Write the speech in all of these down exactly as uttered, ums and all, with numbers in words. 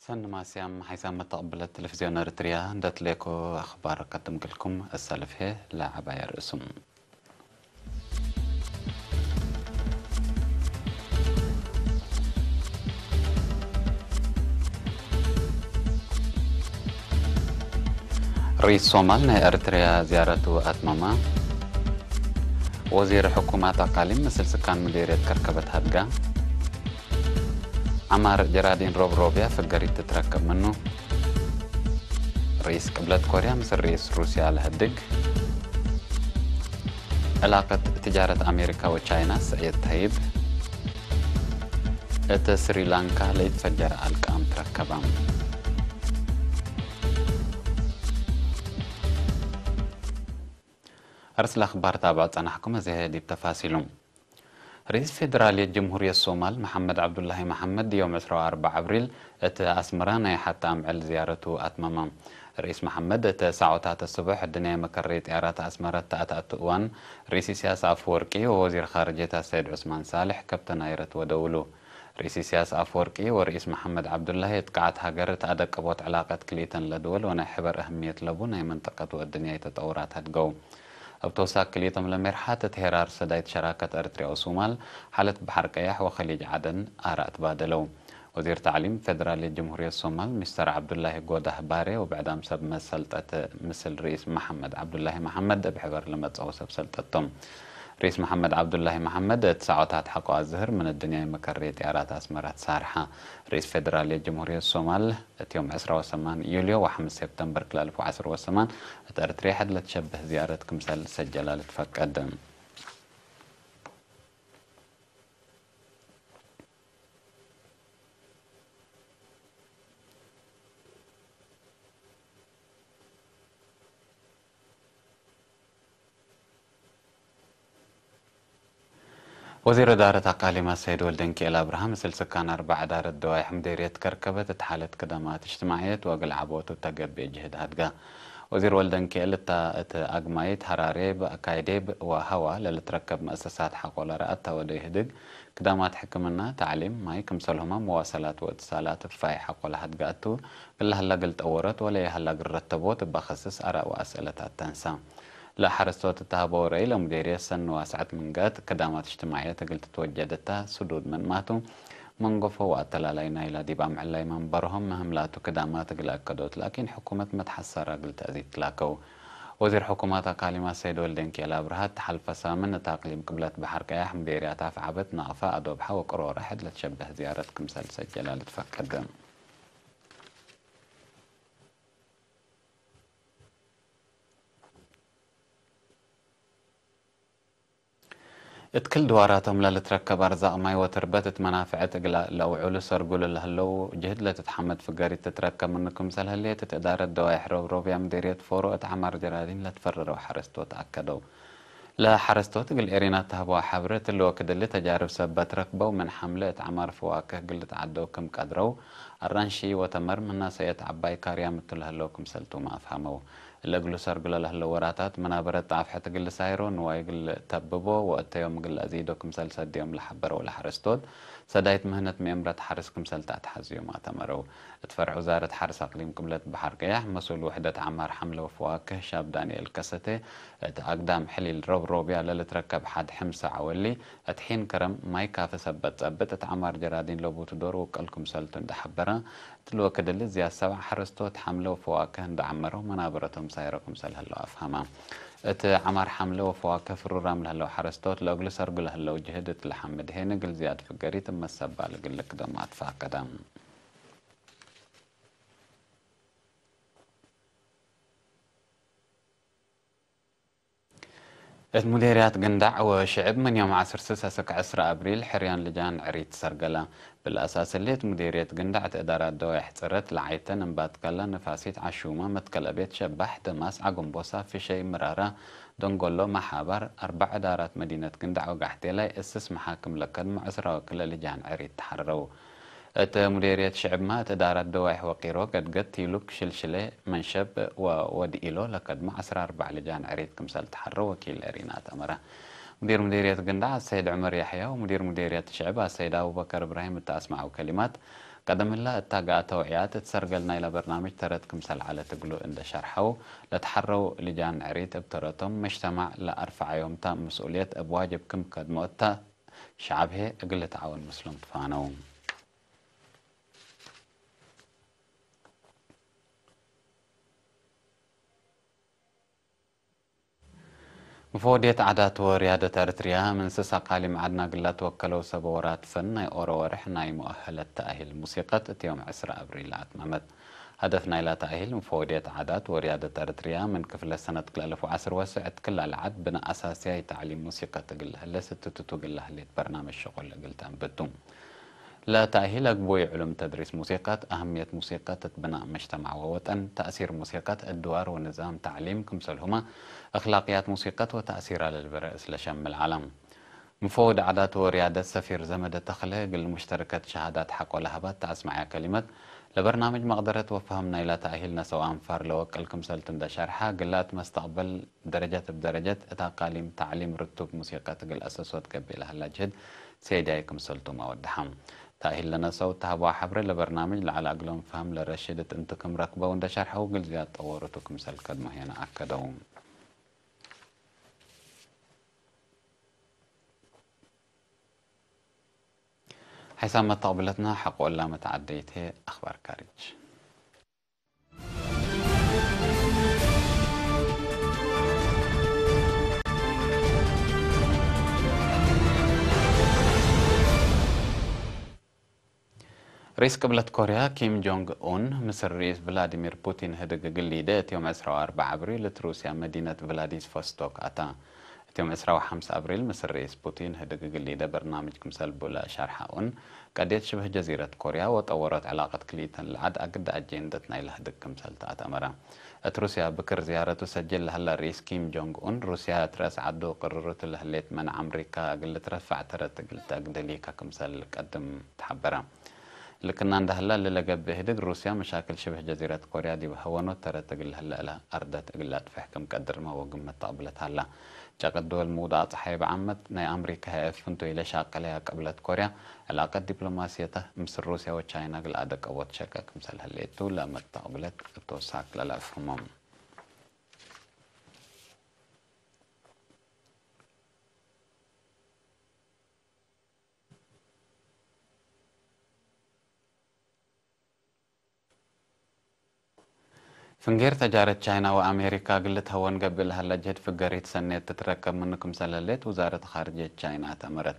ሰኒ ማስያም ሓይሳም መተቅብለት ቴሌቪዝዮን ኤረትርያ እንዴ ትሌኮ አኽባር ቀድምክልኩም። እሰልፍ ህዬ ለዐባይ አርእሱም። ርኢስ ሶማል ናይ ኤረትርያ ዝያረቱ አትመመ። ወዚር ሕኩማት አቃሊም ምስል ስካን ምዴርየት ከርከበት ሀድጋ። ዐማር ጀራዲን ሮብሮብያ ፍገሪት ትትረከብ ምኑ። ርኢስ ቅብለት ኮርያ ምስል ርኢስ ሩስያ ለሀድግ። ዕላቀት ትጃረት አሜሪካ ወቻይና ስዕየት ተህይብ። እት ስሪላንካ ለኢትፈጀረ አልቃም ትረከበ። አርስ ለአኽባር ታብዕ ጸናሕኩም፣ እዚ ህዬ ዲብ ተፋሲሉ። ርኢስ ፌደራልየት ጅምሁርየት ሶማል መሐመድ ዐብዱላሂ መሐመድ ዮም ዕስራ ወአርበዕ አብሪል እት አስመራ ናይ ሐቲ አምዕል ዝያረቱ አትመመ። ርኢስ መሐመድ እት ሳዖታት አስቡሕ እድንያይ መከረይ ጥያራት አስመረ እተ አትአቱ እዋን፣ ርኢስ ኢሳያስ አፈወርቂ ወወዚር ካርጅየት አሰይድ ዑስማን ሳልሕ ከብተ ናይረት ወደውሉ። ርኢስ ኢሳያስ አፈወርቂ ወርኢስ መሐመድ ዐብዱላሂ እት ቃዐት ሀገር እት አደቀቦት ዕላቀት ክልኢተን ለድወል ወናይ ሕበር አህምየት ለቡ ናይ መንጠቀት ወእድንያይ ተጠውራት ሀድገው። እብ ተውሳክ ክልኢቶም ለሜርሓት እት ሄራር ሰዳይት ሸራከት ኤረትርያ ወሶማል፣ ሓለት በሐር ቀያሕ ወከሊጅ ዐደን አራእ ትባደለው። ወዚር ተዕሊም ፌደራልየት ጅምሁርየት ሶማል ሚስተር ዐብዱላሂ ጎዳህ ባሬ ወብዕዳም ሰብ መሰልጠት ምስል ርኢስ መሐመድ ዐብዱላሂ መሐመድ እብ ሕበር ለመጽአው ሰብ ሰልጠት ቶም። ርኢስ መሐመድ ዐብዱላሂ መሐመድ እት ሳዖታት ሐቆ አዝህር ምን እድንያይ መከሬ ጥያራት አስመረ ትሳርሐ። ርኢስ ፌደራልየት ጅምሁርየት ሶማል እት ዮም ዕስራ ወሰማን ዩልዮ ወሐምስ ሴፕተምበር ክልኤ አልፍ ወዐስር ወሰማን እት ኤረትርየ ሐድ ለትሸብህ ዝያረት ክምሰል ሰጀላ ልትፈቀድ። ወዚር እዳረት አቃሊም አሰይድ ወልደንኪኤል አብርሃ ምስል ስካን አርበዕ እዳረት ደዋይሕ ምዴርየት ከርከበት እት ሓለት ክደማት እጅትማዕየት ወእግል ዐቦቱ እተ ገብእ ጅህድ ሀድጋ። ወዚር ወልደንኪኤል እተ እት አግማይት ሀራሬብ፣ አካይዴብ ወሀዋ ለልትረከብ መአሰሳት ሐቆ ለረአት ተወደይ ህድግ፣ ክዳማት ሕክምና፣ ተዕሊም፣ ማይ፣ ክምሰልሁመ መዋሰላት ወእትሳላት እብ ፋይ ሐቆ ለሀድገ እቱ፣ እግል ለሀላ እግል ጠወረት ወለኢሀላ እግል ረተቦት እበ ከስስ አራእ ወአስእለታት ተንሳ። ለሐረስቶት እተ ሀበው ረአይ ለሙዴርየት ሰኒ ዋስዐት ምን ገአት፣ ክዳማት እጅትማዕየት እግል ትትወጀድ እተ ስዱድ ምንማቱ፣ መንገፎ ወአተላላይ ናይላ ዲብ አምዕል ላይ መንበርሆም ምህም ላቱ ክዳማት እግል አከዶት ላኪን ሕኩመት መትሐሰረ እግል ተአዚድ ትላከው። ወዚር ሕኩማት አካሊም አሰይድ ወልደንኬል አብርሃ እት ሐልፈ ሳምን እት አቅሊም ቅብለት በሐር ቀያሕ ምዴርያት አፍዓበት፣ ናቅፋ፣ አዶብሐ ወቅሮረ ሕድ ለትሸበህ ዝያረት ክምሰል ሰጀላ ልትፈቀድ። እት ክል ድዋራቶም ለልትረከብ አርዛቅ ማይ ወትርበት እት መናፍዐት እግል ለአውዕሉ ሰርጉ ለለህለው ጅህድ ለትትሐመድ ፍገሪት ትትረከብ ምኑ ክምሰል ህሌት እት እዳረት ደዋይሕ ሮብሮብያ ምዴርየት ፎሮ እት ዐማር ጀራዲን ለትፈረረው ሐረስቶት አከደው። ለሐረስቶት እግል ኤሪናት ተሀበዋ ሐብረ እትሊ ወክድ እሊ ተጃርብ ሰበት ረክበው ምን ሐምለ እት ዐማር ፈዋክህ እግል ልትዓደው ክም ቀድረው፣ አራንሺ ወተመር ምን ናሰየት ዐባይ ካርያም እቱ ለህለው ክምሰልቱመ አፍሀመው። እለ እግሉ ሰርጉ ለለህለው ወራታት መናበረት ጣፍሐት እግል ልሳይሮ፣ ንዋይ እግል ተብቦ ወእተ ዮም እግል ለአዚዶ ክምሰል ሰድዮም ለሐበረው ለሐረስቶት፣ ሰዳይት ምህነት ምኤምረት ሐርስ ክምሰል ተአትሐዝዮም አተመረው። እት ፈርዕ ውዛረት ሐርስ አቅሊም ቅብለት በሐር ቀያሕ፣ መስኡል ውሕደት ዐማር ሐምለ ወፈዋክህ ሻብ ዳንኤል ከሰቴ፣ እት አግዳም ሕሊል ሮብሮብያ ለልትረከብ ሐድ ሕምሰ ዐወሊ፣ እት ሒን ከረም ማይ ካፊ ሰበት ጸብጥ እት ዐማር ጀራዲን ለቡቱ ዶር ውቀል ክምሰልቱ እንዴ ሐበረ፣ እትሊ ወክድ እሊ ዝያድ ሰብዕ ሐረስቶት ሐምለ ወፈዋክህ እንዴ ዐመረው መናበረቶም ሳይረ ክምሰል ህለው አፍሀመ። እት ዐማር ሐምለ ወፈዋክህ ፍሩራም ለህለው ሐረስቶት ለእግሉ ሰርጉ ለህለው ጅህድ እት ለሐምድ ሄን እግል ዝያድ ፍገሪት እብ መሰባል እግል ልክደም አትፋቀደ። እት ሙዴርያት ግንዳዕ ወሽዕብ ምን ዮም ዐስር ስስ እስክ ዕስራ አብሪል ሕርያን ልጃን ዕሪት ሰርገለ። ብለአሳስ ህሌት ሙዴርየት ግንዳዕ እት እዳራት ደዋይሕ ጽረት ለዓይተን እንባትከለ ንፋሲት ዐሹመ መትከል አቤት ሸባሕ ደማስ ዐጉምቦሳ ፍሸይ ምራራ ደንጎሎ፣ መሓባር፣ አርበዕ እዳራት መዲነት ግንዳዕ ወጋሕቴላይ እስስ መሓክም ለከድሞ ዕስራ ወክልኤ ልጃን ዕሪት ተሐረረው። እት ሙዴርየት ሽዕብመ እት እዳራት ደዋይሕ ወቂሮ፣ ገድገድ፣ ቲሉክ፣ ሽልሽሌ፣ መንሸብ ወወድኢሎ ለከድሞ ዐስራ አርበዕ ልጃን ዕሪት ክምሰል ተሐረው ወኪል ኤሪና አተመረ። ሙዲር ሙዴርየት ግንዳዕ አሰይድ ዑመር ያሕያ ወሙዲር ሙዴርየት ሽዕብ አሰይድ አቡበከር እብራሂም እተ አስመዐው ከሊማት፣ ቀደም ህለ እተ ገአ ተውዕያት እት ሰርገል ናይለ በርናምጅ ተረት ክምሰል ዐለት እግሉ እንዴ ሸርሐው፣ ለተሐረው ልጃን ዕሪት እብ ተረቶም መጅተማዕ ለአርፈዐዮም ታም መስኡልየት እብ ዋጅብ ክም ከድሞ እተ፣ ሸዐብ ህዬ እግል ልትዓወን ምስሎም ትፋነው። ሙፈወድየት ዓዳት ወርያደት ኤረትርያ፣ ምን ስስ አቃሊም ዐድና እግል ለትወከለው ሰበ ወራት ፈን ናይ ኦሮ ወርሕ ናይ ሙአሀለት ተእሂል ሙሲቀት እት ዮም ዕስራ አብሪል ለአትመመት። ሀደፍ ናይላ ተእሂል፣ ሙፈወድየት ዓዳት ወርያደት ኤረትርያ ምን ክፍለ ሰነት ክልኤ አልፍ ወዐስር ወስዕ እት ክል አልዓድ ብነ አሳስያይ ተዕሊም ሙሲቀት እግል ለህለ ስትትቱ እግል ለህሌት በርናምጅ ሸቁል እግል ተአንብት ቱ። ለተእሂል አግቡይ ዕሉም ተድሪስ ሙሲቀት፣ አህምየት ሙሲቀት እት ብናእ መጅተማዕ ወወጠን፣ ተእሲር ሙሲቀት እት ድዋር ወንዛም ተዕሊም፣ ክምሰልሁመ አክላቅያት ሙሲቀት ወተእሲራ ለልበረ እስለ ሸምል ዐለም። ሙፈውድ ዓዳት ወርያደት ሰፊር ዘመደ ተኽለ እግል ሙሽተርከት ሸሃዳት ሐቆ ለሀባት ተአስመዐ ከሊመት፣ ለበርናምጅ መቅደረት ወፈሀም ናይላ ተእሂል ነሰው አንፋር ለወቅል ክምሰልቱ እንደ ሸርሐ፣ ግላት መስተቅበል ደረጀት እብ ደረጀት እት አቃሊም ተዕሊም ርቱብ ሙሲቀት እግል አሰሶት ገብእ ለሀላ ጅህድ ሴዳይ ክምሰልቱመ ወደሐ። ተእሂል ለነሰው ተሀብዋ ሐብሬ ለበርናምጅ ለዐለ እግሎም ፈሀም ለረሽድ እት እንቱ ክም ረክበው እንደ ሸርሐው፣ እግል ዝያድ ጠወሩቱ ክምሰል ከድሞ ሄነ አከደው። ሐይሳም መተቅብለትና ሐቆ እላ መትዓደይት ህዬ አኽባር ካርጅ። ርኢስ ቅብለት ኮርያ ኪም ጆንግ ኡን ምስል ርኢስ ቭላዲሚር ፑቲን ህድግ እግል ሊደ እት ዮም ዕስራ ወአርበዕ አብሪል እት ሩስያ መዲነት ቭላዲስቮስቶክ አታ። እት ዮም ዕስራ ወሐምስ አብሪል ምስል ርኢስ ፑቲን ህድግ እግል ሊደ በርናምጅ ክምሰል ቡ ለሸርሐ ኡን፣ ቀድየት ሽብህ ጀዚረት ኮርያ ወጠወሮት ዕላቀት ክልኢተን ለዐድ አግደ አጄንደት ናይለ ህድግ ክምሰል ተአተመረ። እት ሩስያ ብክር ዝያረቱ ሰጅል ለሀላ ርኢስ ኪም ጆንግ ኡን፣ ሩስያ እት ረአስ ዐዱ ቅርርቱ ለህሌት መን አምሪካ እግል ልትረፈዕ ተረት እግል ተአግደሊከ ክምሰል ቀድም ተሐበረ። ልክና እንደ ሀላ ለለገብእ ህድግ ሩስያ መሻክል ሽብህ ጀዚረት ኮርያ ዲብ ሀወኖት ተረት እግል ለህለ እለ አርደት እግል ለአጥፍሕ ክም ቀድርመ ወግመት ተቅብለት ሀላ። ጨቅድ ድወል ምውዳቅ ጸሓይ በዓመት ናይ አምሪካ ህይ እብ ፍንቱይ ለሻቅለያ ቅብለት ኮርያ፣ ዕላቀት ዲፕሎማስየተ ምስል ሩስያ ወቻይና እግል አደቀቦት ሸቀ ክምሰል ህሌቱ ለመተቅብለት እብ ተውሳክ ለለአፍህሞም። ፍንጌር ተጃረት ቻይና ወአሜሪካ እግል ልትሀወን ገብእ ለሀለ ጅህድ ፍገሪት ሰኔት ትትረከብ ምኑ ክምሰል ህሌት ውዛረት ካርጅየት ቻይና ተአመረት።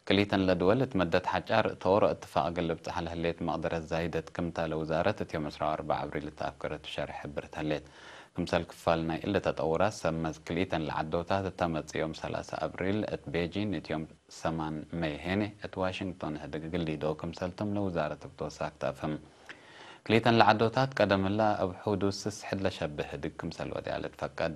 ክልኢተን ለድወል እት መደት ሐጫር ቶሮ እትፋቅ እግል ልብጽሐ ለህሌት መቅደረት ዛይደት ክምታ ለውዛረት እት ዮም ዕስራ ወአርበዕ አብሪል እት አፍገረቱ ሸርሕ ሕብርት ህሌት። ክምሰል ክፋል ናይ እሊ ተጠውራት ሰመዝ ክልኢተን ለዐዶታት እተ መጽእ ዮም ሰላሳ አብሪል እት ቤጂን እት ዮም ሰማን መይ ሄኔ እት ዋሽንግቶን ህድግ እግል ሊደው ክምሰልቶም ለውዛረት እብ ተወሳክ ተአፍህም። ክልኢተን ለዐዶታት ቀደም እለ እብ ሑዱድ ስስ ሕድ ለሸብህ ህድግ ክምሰል ወድያ ልትፈቀድ።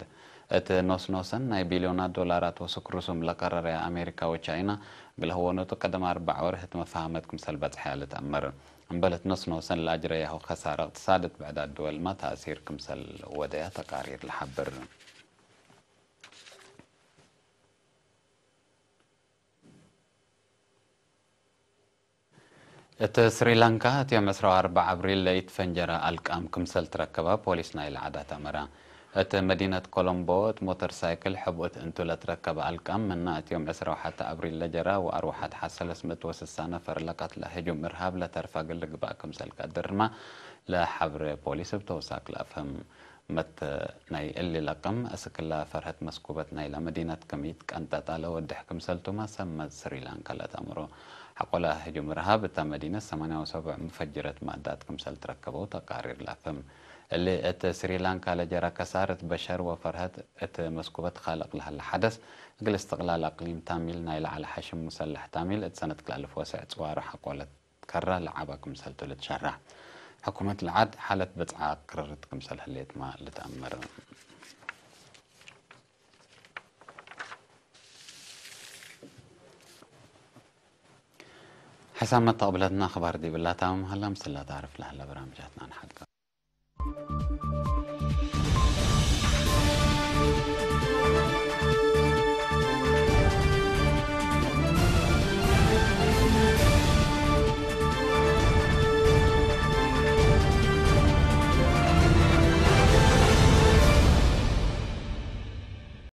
እት ኖስ ኖሰን ናይ ቢልዮናት ዶላራት ወሱክ ርሱም ለቀረረያ አሜሪካ ወቻይና፣ እግል ሀወኖቱ ቀደም አርበዕ ወርህ እት መፋሀመት ክምሰል በጽሐያ ልትአመር። እምበል እት ኖስ ኖሰን ለአጅረያሁ ከሳረ እቅትሳድ እት ብዕዳት ድወልመ ተእሲር ክምሰል ወደያ ተቃሪር ለሐብር። እት ስሪላንካ፣ እት ዮም ዕስራ ወአርበዕ አብሪል ለኢትፈንጀረ አልቃም ክምሰል ትረከበ ፖሊስ ናይለ ዐዳት አመረ። እት መዲነት ኮሎምቦ፣ እት ሞተር ሳይክል ሕቡእት እንቱ ለትረከበ አልቃም፣ ምነ እት ዮም ዕስራ ወሐተ አብሪል ለጀረ ወአርወሐት ሐሰ ለስምንት ወስሳ ነፈር ለቀትለ ህጁም እርሃብ ለተርፈ እግል ልግባእ ክምሰል ቀድርመ ለሐብሬ ፖሊስ እብ ተውሳክ ለአፍህም። መት ናይ እሊ ለቅም፣ አስክላ ፈርሀት መስኩበት ናይለ መዲነት ክም ኢትቀንጠጠ ለወድሕ ክምሰልቱመ ሰመት ስሪላንካ ለተአምሮ። ሐቆለ ህጁም እርሃብ እተ መዲነት ሰማንያ ወሰቡዕ ሙፈጅረት ማዳት ክምሰል ትረከበው ተቃሪር ለአፍህም። እሊ እት ስሪላንካ ለጀረ ከሳርት በሸር ወፈርሀት እት መስኩበት ካልቅ ለሀለ ሐደስ፣ እግል እስትቅላል አቅሊም ታሚል ናይለ ዐለ ሐሽም ሙሰለሕ ታሚል እት ሰነት ክልኤ አልፍ ወስዕ ጽዋሩ ሐቆለት ከረ ለዐበ ክምሰልቱ ልትሸረሕ። ሕኩመት ለዐድ ሓለት ብጽዓ ክርርት ክምሰል ህሌትመ ልትአመር። ሕሳም መተቅብለትና አክባር ዲብላ ታምም ሀላ፣ ምስላ ታርፍ ለሀላ በራምጃትና ነሐቀ።